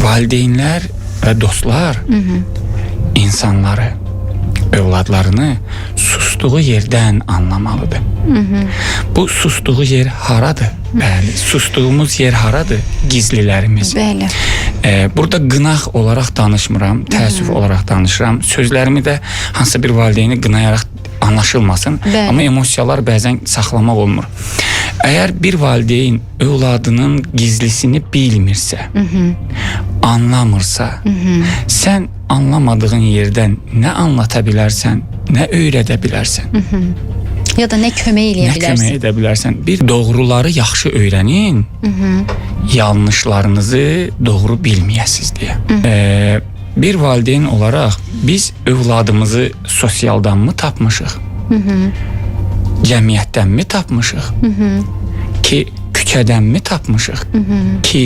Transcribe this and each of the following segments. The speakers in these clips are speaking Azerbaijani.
Valideynlər və dostlar insanları, övladlarını sustuğu yerdən anlamalıdır. Bu sustuğu yer haradır? Bəli, sustuğumuz yer haradır? Gizlilərimiz. Bəli. Burada qınaq olaraq danışmıram, təəssüf olaraq danışıram. Sözlərimi də hansısa bir valideyni qınayaraq anlaşılmasın. Bəli. Amma emosiyalar bəzən saxlamaq olmur. Əgər bir valideyn övladının gizlisini bilmirsə, anlamırsa, sən anlamadığın yerdən nə anlata bilərsən, nə öyrədə bilərsən, Ya da nə kömək eləyə nə kömək bilərsən? edə bilərsən? Bir doğruları yaxşı öyrənin, yanlışlarınızı doğru bilməyəsiz deyə. Bir valideyn olaraq biz övladımızı sosialdanmı tapmışıq? Cəmiyyətdənmi tapmışıq? Ki küçədənmi tapmışıq? Ki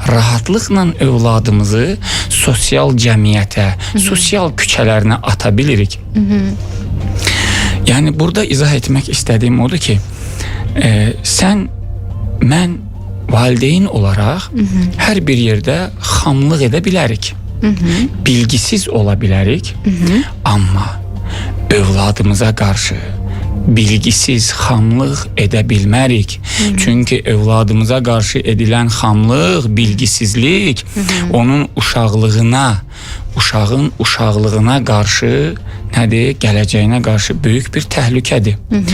rahatlıqla övladımızı sosial cəmiyyətə, sosial küçələrinə ata bilirik. Yəni burada izah etmək istədiyim odur ki, sən mən valideyn olaraq hər bir yerdə xamlıq edə bilərik. Bilgisiz ola bilərik. Amma övladımıza qarşı bilgisiz xamlıq edə bilmərik. Çünki övladımıza qarşı edilən xamlıq, bilgisizlik onun uşaqlığına, uşağın uşaqlığına qarşı nədir? Gələcəyinə qarşı böyük bir təhlükədir.